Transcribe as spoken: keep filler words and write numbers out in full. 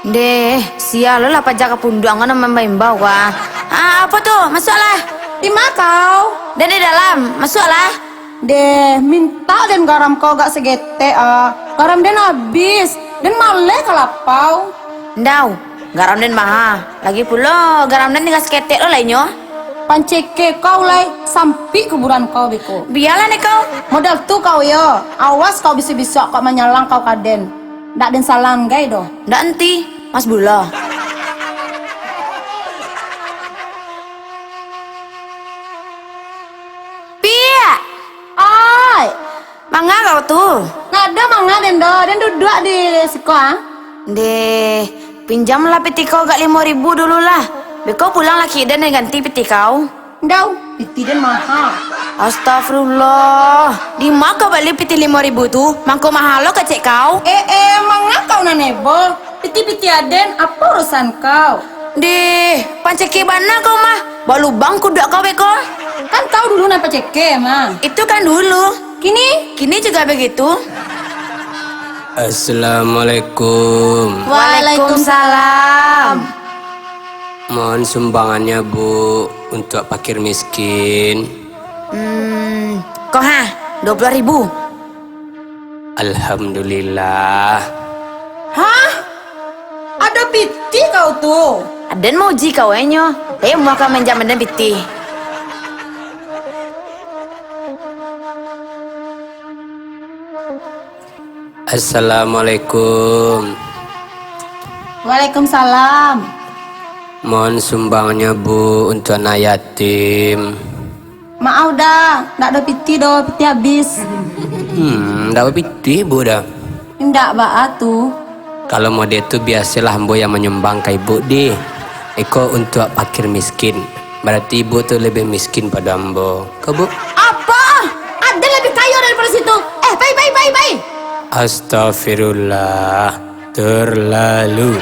Deh, sia lo lah paja ka punduak, angkau nan maimbau-imbau ka. Ah, apo tu? Masuaklah. Di ma kau? Den di dalam, masuaklah. Deh, mintak den garam kau agak saketek, ah. Garam den abih, den maleh ka lapau. Ndau, garam den maha. Lagi pulo, garam den tingga saketek lo lai nyo. Panceke kau lai, sampik kuburan kau beko. Bialah dek kau. Modal tu kau yo, awas kau bisuak-bisuak kok manyalang kau ka den. Ndak den salang gai doh. Ndak enti, Mas Bula. Piak! Ai! Manga kau tu? Ndak ado manga den doh, den duduak di siko, ah. Deh, pinjamlah pitih kau agak limo ribu dulu lah. Beko pulang laki den, den ganti pitih kau. Ndau, pitih den maha. Astagfirullah. Di ma kau bali pitih limo ribu tu? Mangko maha lo kecek kau. Eh, eh, manga kau nan heboh? Pitih-pitih aden, apo urusan kau? Deh, panceke bana kau mah. Balubang kuduak kau beko. Kan kau dulu nan panceke mah. Itu kan dulu. Kini? Kini juga begitu. Assalamualaikum. Waalaikumsalam. Mohon sumbangannya, Bu, untuk fakir miskin. Hmm, ko ha, dua puluah ribu. Alhamdulillah. Hah? Ado pitih kau tu? Aden mauji kau e nyo. Eh, muah kau manjam aden pitih. Assalamualaikum. Waalaikumsalam. Mohon sumbangnya, Bu, untuk anak yatim. Maaf dah, ndak ado pitih doh, pitih abih. Hmm, ndak bapitih, Bu, dah. Indak baa tu. Kalau mode tu, biasolah ambo yang manyumbang ka Ibu, dih. Iko untuak pakir miskin. Barati Ibu tu labiah miskin pado ambo. Ko, Bu? Apa? Aden labiah kayo daripado situ. Eh, pai, pai, pai, pai. Astagfirullah. Terlalu.